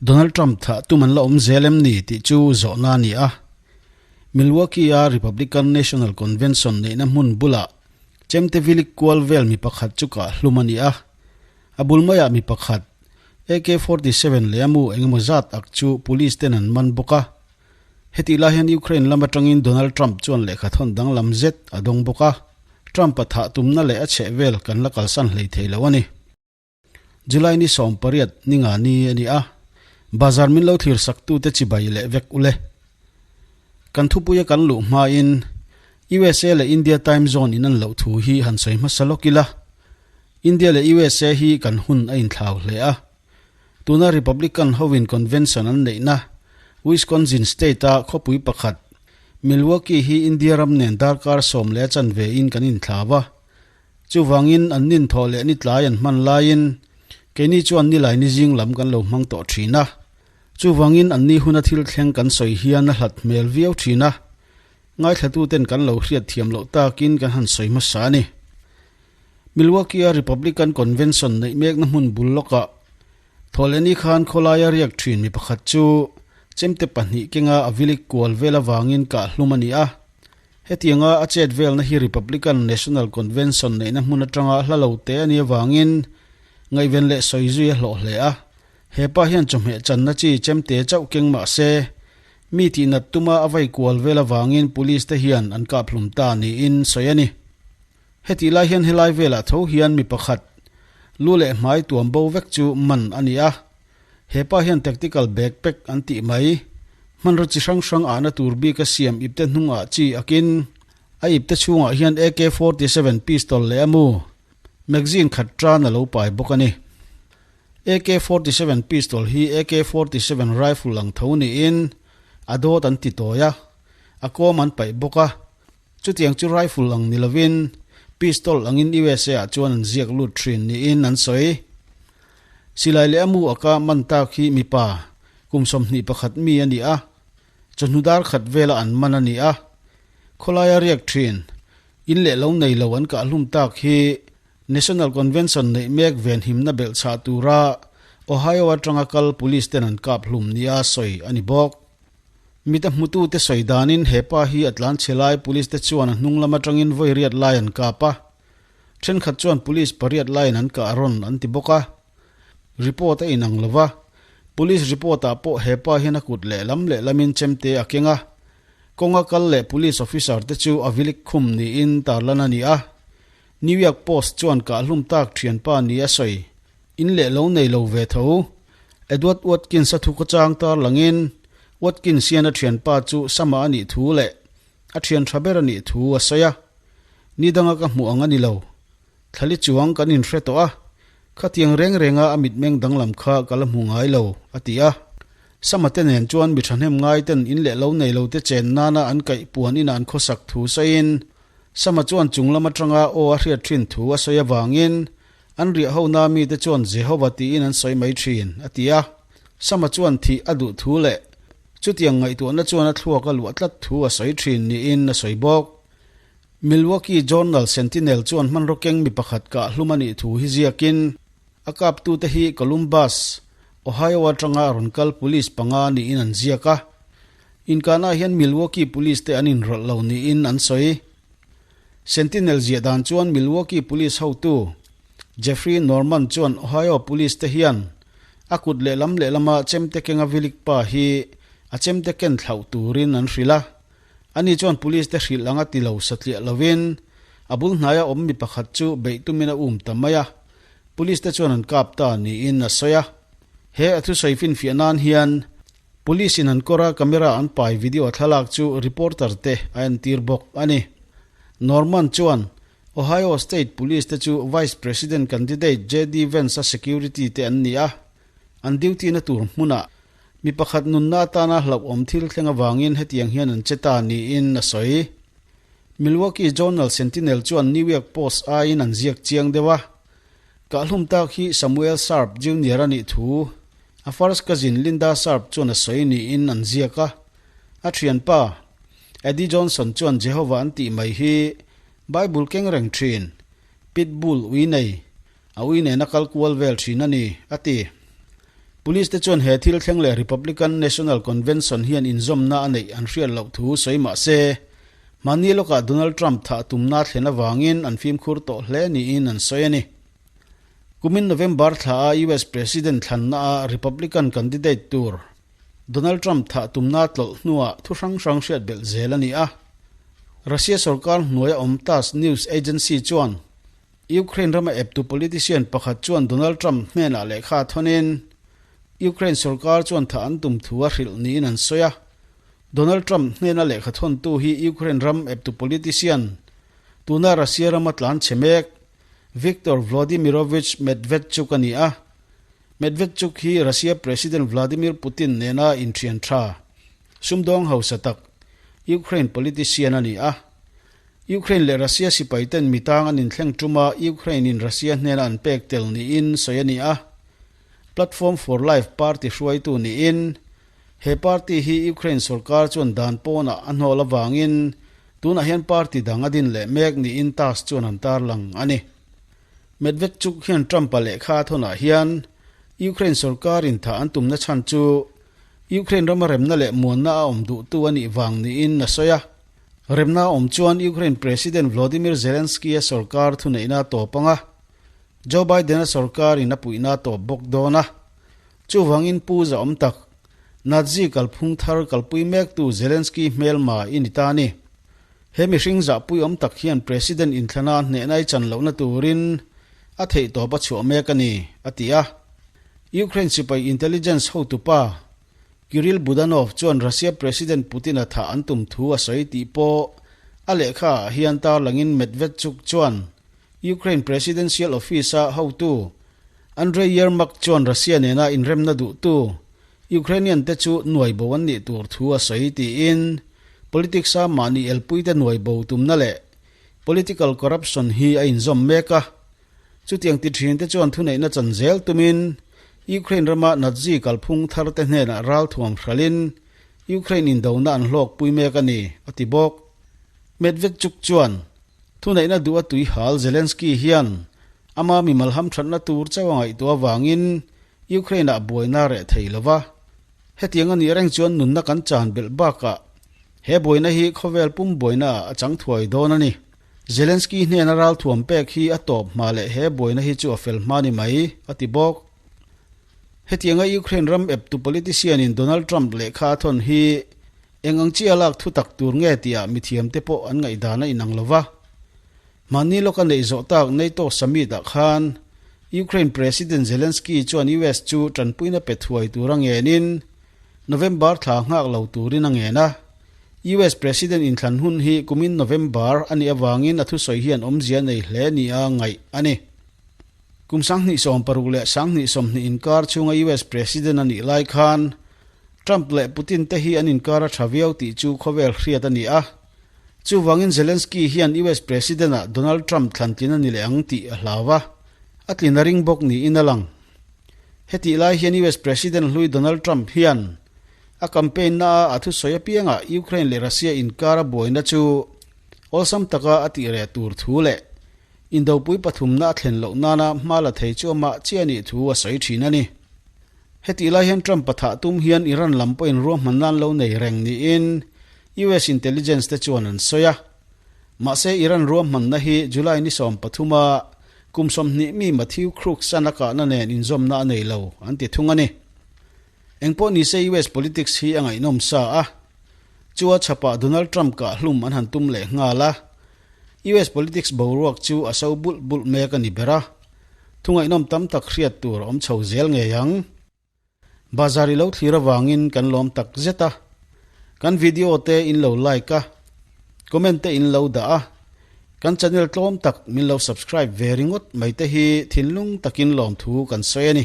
Donald Trump thah tum an la awm zel em ni tih chu zawhna a ni a. Milwaukee-a Republican National Convention neihna hmun bulah chemte vilik kual vel mi pakhat chu kah hlum a ni a. A bul maiah mi pakhat, AK-47 leh a mu engemaw zat ak chu police ten an man bawk a. Hetih lai hian Ukraine lam atangin Donald Trump chuan lehkha thawn danglam zet a dawng bawk a. Trump-a thah tumna leh a chhehvel kan la kalsan hlei thei lo a ni. July ni 18 ni nga ni a ni a, bazar min lo thlir saktute chibai leh vek ule. Kan thupuia kan luh hmain USA leh India time zone in an loh thu hi han sawi hmasa lawk ila. India leh USA hi kan hun a inthlau hle a. Tuna Republican hovin convention an neihna Wisconsin state-a khawpui pakhat Milwaukee hi India ram nen darkar sawm leh a chanve in kan inthlau a. Chuvangin an ninthawh leh nitlai an hman laiin keini chuan nilai ni zing lam kan lo hmang tawh thin a. Chuvangin anni huna thil thleng kan sawi hian a hlat hmel viau thin a, ngaithlatuten kan lo hriat thiam loh takin kan han sawi hmasa a ni. Milwaukee-a Republican Convention neih mekna hmun bul lawkah Thawhlehni khan khawlaia riak thin mi pakhat chu chemte pahnih kenga a vilik kual vel avangin kah hlum a ni a. Hetianga a chet velna hi Republican National Convention neihna hmun atanga hla lo te a nih avangin ngaihven leh sawi zui a hlawh hle a. He pa hian chawhmeh channa chi chemte chauh keng mah se, mi tihnat tuma a vai kual vel avangin police te hian an kap hlum ta niin sawi a ni. Hetih lai hian helai velah tho hian mi pakhat lu leh hmai tuam bo vek chu man a ni a. He pa hian tactical backpack an tih mai, hmanraw chi hrang hrang ahna tur bik a siam ipte hnungah chi akin a ipte chhungah hian AK-47 pistol leh a mu magazine khat tan a lo pai bawk a ni. AK-47 pistol hi AK-47 rifle ang tho niin a dawt an ti tawi a, a kawm an paih bawk a. Chutiang chu rifle ang ni lovin pistol angin USA ah chuan an ziak lut thin niin an sawi. Silai leh a mu aka man tak hi mipa kum 21 mi a ni a, chawhnu dar khat vela an man a ni a. Khawlaia riak thin, in leh lo nei lo an kah hlum tak hi National Convention neih mek venhimna belhchhah tura Ohio atanga kal police ten an kap hlum nia sawi a ni bawk. Mita hmutute sawi danin he pa hi a tlan chhe lai police te chuan a hnung lam atangin vawi riat lai an kap a, thenkhat chuan police pariat laiin an kah rawn an ti bawk a. Report a inang lo va, police report ah pawh he pa hian a kut lehlam lehlamin chemte a keng a, kawnga kal leh police officer te chu a vilik khum niin tarlan a ni a. New York Post chuan kahhlum tak thianpa ni a sawi. In leh lo nei lo ve tho. Edward Watkins a thu khawchang tar langin Watkins hian a thianpa chu Sama a nih thu leh a thian tha ber a nih thu a sawi a. Ni danga ka hmuh ang a ni lo. Thlali chuang kan inhre tawh a, khatiang reng renga a mitmeng danglam kha ka la hmu ngai lo, a ti a. Sama te nen chuan mi thahnem ngai ten in leh lo nei lo te chen nana an kaih puan ina an khawsak thu sawiin Sama chuan chung lam atanga aw a hriat thin thu a sawi avangin An riah ho na mite chuan Jehova tiin an sawi mai thin, a ti a. Sama chuan thih a duh thu leh chutiang ngaihtuahna chuan a thluak a luah tlat thu a sawi thin niin a sawi bawk. Milwaukee Journal Sentinel chuan hmanraw keng mi pakhat kah hlum a nih thu hi ziakin a kaptute hi Columbus, Ohio atanga rawn kal police panga niin an ziak a. Inkahnaah hian Milwaukee Police te an inrawlh lo niin an sawi. Sentinel ziah dan chuan Milwaukee Police hotu Jeffrey Norman chuan Ohio Police te hian a kut lehlam lehlama chemte kenga vilik pa hi a chemte ken thlauh turin an hrilh a. Ani chuan Police te hrilh anga ti lo satliah lovin a bul hnaia awm mi pakhat chu beih tumin a um ta mai a, Police te chuan an kap ta niin a sawi a. He a thusawi finfiah nan hian Police in an kawra camera an pai video thlalak chu reporter te a entir bawk a ni. Norman chuan Ohio State Police te chu Vice President candidate JD Vance-a security te an ni a, an duty na tur hmunah mi pakhat nunna atana hlauhawm thil thleng avangin hetiang hian an che ta niin a sawi. Milwaukee Journal Sentinel chuan New York Post aiin an ziak chiang deuh a, Kahlum tak hi Samuel Sharp Junior a nih thu a first cousin Linda Sharp chuan a sawi niin an ziak a. A thianpa, Eddie Johnson chuan Jehovah an tih mai hi Bible keng reng thin, pit bull ui nei, a ui nena kal kual vel thin a ni, a ti. Police te chuan he thil thleng leh Republican National Convention hian inzawmna a neih an hriat loh thu sawi mah se, mahni lawkah Donald Trump thah tumna thlen avangin an fimkhur tawh hle niin an sawi a ni. Kumin November thla a US President thlanna a Republican candidate tur Donald Trump thah tumna tlawlh hnuah thu hrang hrang hriat belh zel a ni a. Russia sorkar hnuaia awm TASS news agency chuan Ukraine rama eptu politician pakhat chuan Donald Trump hnenah lehkha thawnin Ukraine sorkar chuan thah an tum thu a hrilh niin an sawi a. Donald Trump hnena lehkha thawntu hi Ukraine ram eptu politician, tuna Russia rama tlan chhe mek, Viktor Vladimirovich Medvedchuk a ni a. Medvedchuk hi Russia President Vladimir Putin nena inthian tha, sumdawng hausa tak, Ukraine politician a ni a. Ukraine leh Russia sipai ten mi tang an inthleng tum a, Ukraine in Russia hnena an pek tel niin sawi a ni a. Platform for Life party hruaitu niin he party hi Ukraine sorkar chuan dan pawnah a hnawl avangin tunah hian party dang a din leh mek niin TASS chuan an tarlang a ni. Medvedchuk hian Trump-a lehkha a thawnah hian Ukraine sorkar in thah an tumna chhan chu Ukraine rama remna leh muanna a awm duhtu a nih vang niin a sawi a. Remna a awm chuan Ukraine President Volodymyr Zelensky-a sorkar thuneihna a tawp ang a, Joe Biden-a sorkarin a puihna a tawp bawk dawn a. Chuvangin Pu zahawm tak, Nazi kalphung thar kalpui mektu Zelensky hmelma i ni ta a ni. He mihring zahpui awm tak hian President inthlana hnehna i chan lohna turin a theihtawp a chhuah mek a ni, a ti a. Ukraine sipai intelligence hotupa Kirill Budanov chuan Russia President Putin-a thah an tum thu a sawi tih pawh a lehkha ah hian tarlangin Medvedchuk chuan Ukraine Presidential Office-a hotu Andrei Yermak chuan Russia nena inremna duhtu Ukrainian te chu nuai bo an nih tur thu a sawi tiin politics-a mahni elpuite nuai bo tumna leh political corruption hi a inzawm mek a. Chutiang ti thin te chuan thuneihna chan zel tumin Ukraine rama Nazi kalphung thar te hnenah ralthuam hralhin Ukraine indona an hlawkpui mek a ni, a ti bawk. Medvedchuk chuan thuneihna duh a tui hal Zelensky hian ama mimal hamthatna tur chauh a ngaihtuah avangin Ukraine-ah buaina a reh thei lo va. Hetiang a nih reng chuan nunna kan chan belh bakah he buaina hi khawvel pum buainaah a chang thuai dawn a ni. Zelensky hnena ralthuam pek hi a tawp hma leh he buaina hi chu a fel hma ni mai, a ti bawk. Hetianga Ukraine ram eptu politician in Donald Trump lehkha a thawn hi eng ang chi a lak thu tak tur nge tihah mithiamte pawh an ngaihdan a inang lo va. Mahni lawka neih zawh tak NATO summit ah khan Ukraine President Zelensky chuan US chu tanpuina pe thuai tur a ngenin November thla nghak lo turin a ngen a. US President inthlan hun hi kumin November a nih avangin a thusawi hian awmzia nei hle nia ngaih a ni. Kum 2016 leh 2020 inkar chhunga US President a nih lai khan Trump leh Putin te hi an inkar a tha viau tih chu khawvel hriat a ni a. Chuvangin Zelensky hian US President-ah Donald Trump thlantlin a ni leh ang tih a hlau a, a tlin a ring bawk niin a lang. Hetih lai hian US President hlui Donald Trump hian a campaign na-a a thusawi apiangah Ukraine leh Russia inkar a buaina chu awlsam taka a tih reh tur thu leh indopui pathumna a thlen loh nana hma la thei chu amah chiah a nih thu a sawi thin a ni. Hetih lai hian Trump-a thah tum hian Iran lam pawhin ruahmanna an lo nei reng niin US intelligence te chuan an sawi a. Mahse Iran ruahmanna hi July ni 13 a kum 20 mi Matthew Crooks-an a kahna nen inzawmna a nei lo an ti thung a ni. Engpawh nise US politics hi a ngaihnawm sa a, chu a chhapah Donald Trump kah hlum an han tum leh nghal a, US politics boruak chu a so bulh bulh mek a ni ber a, thu ngaihnawm tam tak hriat tur a awm chho zel ngei ang. Bazar i lo thlir avangin kan lawm tak zet a, kan video te in lo like a, comment te in lo dah a, kan channel tlawm tak min lo subscribe ve ringawt mai te hi thinlung takin lawmthu kan sawi a ni.